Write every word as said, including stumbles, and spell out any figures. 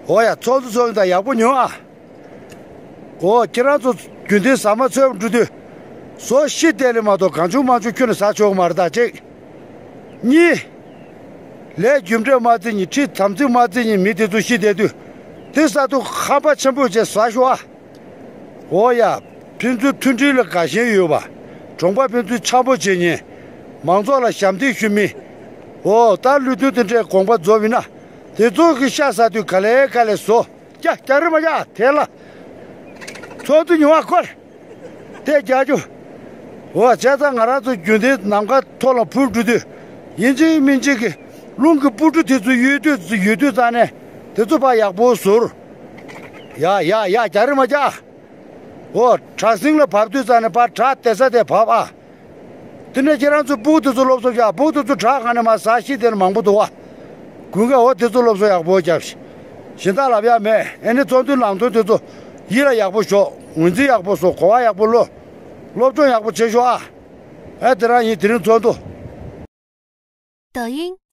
འོ་ཡ། ཚོགས་འདུ་ཚོགས་ཡིན་ད་ཡག་པོ་ཉོ་ཨ། འོ་ཁྱེད་རང་ཚོ་རྒྱུན་ལྡན་ཟ་མ་ཚོད་འགྲོ་དུས་ཟོ་ཤི་དེ་ལས་མ་གཏོགས་གང་བྱུང་མང་བྱུང་ཁྱོན་ནས་ཟ་ཆོག་གི་མ་རེད་ད་གཅིག་གཉིས། ལས་རྒྱུ་འབྲས་མ་བརྩི་ཉིན་ཁྲིད་དམ་ཚིག་མ་བརྩི་ཉིན་མི་དེ་ཚོ་ཤི་བསྡད་དུས་དེ་ཟ་དུས་ཧམ་པ་ཆེན་པོ་བྱས་ཟ་ཤོག་ཨ། འོ་ཡ། ཕན་ཚུན་མཐུན་སྒྲིལ་ལ་དགའ་ཞེན་ཡོད་པ། གྲོང་པ་ཕན་ཚུན་འཆམ་པོ་བྱེད་ཉེན། མང་ཚོགས་ལ་ཞབས་འདེགས་ཞུ་མི། འོ་ད་ལུས་མཐུན་དེ་འདྲའི་དགོངས་པ་རྫོགས་པ་ཡིན་ན། དེ་ཚོ་གི་ཤ་ཟ་དུས་ག་ལེ་ག་ལེ་བཟོ། རྒྱ་རྒྱ་རི་མ་རྒྱ་དེ་ལ། ཚོགས་འདུ་ཉུང་བ་ཁོལ། དེ་རྒྱ་རྒྱུ། འོ་བྱས་ཙང་ང་རང་ཚོ་རྒྱུན་ལྡན་ནམ་མཁའ་མཐོ་ལ་འཕུར་འགྲོ་དུས། ཡིན་གཅིག་མིན་གཅིག་གི་རླུང་གི་སྤུ་གྲི་དེ་ཚོ་ཡོད་དུས་ཡོད་དུས་ཙང་ནས་དེ་ཚོ་ཕར་ཡག་པོ་ཟུར། ཡ་ཡ་ཡ་རྒྱ་རི་མ་རྒྱ། འོ། བྲག་སྲིན་ལ་བབས་དུས་ཙང་ནས་ཕར་བྲག་བསྡད་ས་དེ་བབས་ཨ། དེ་ནས་ཁྱེད་རང་ཚོ་སྤུ་གུ་དེ་ཚོ་སློབ་གསོ་བྱ། སྤུ་གུ་དེ་ཚོ་བྲག་སྒང་ནས་མར་ཟ་ཤི་དེ་ནས་མང་པོ་འདུག་བ། དགུན་ཁ་འོ་དེ་ཚོ་སློབ་གསོ་ཡག་པོ་རྒྱབ་ཤིག་གཞན་དག་ལབ་ཡག་མེད། ཨེ་ནི་ཚོགས་འདུའི་ནང་དོན་དེ་ཚོ་ཡིད་ལ་ཡག་པོ་ཞོག་ངོས་འཛིན་ཡག་པོ་བཟོ། གོ་བ་ཡག་པོ་བློ། སློབ་སྦྱོང་ཡག་པོ་བྱེད་ཤོག་ཨ། ཨེ་དེ་རང་ཡིན། དེ་རིང་ཚོགས་འདུ།抖音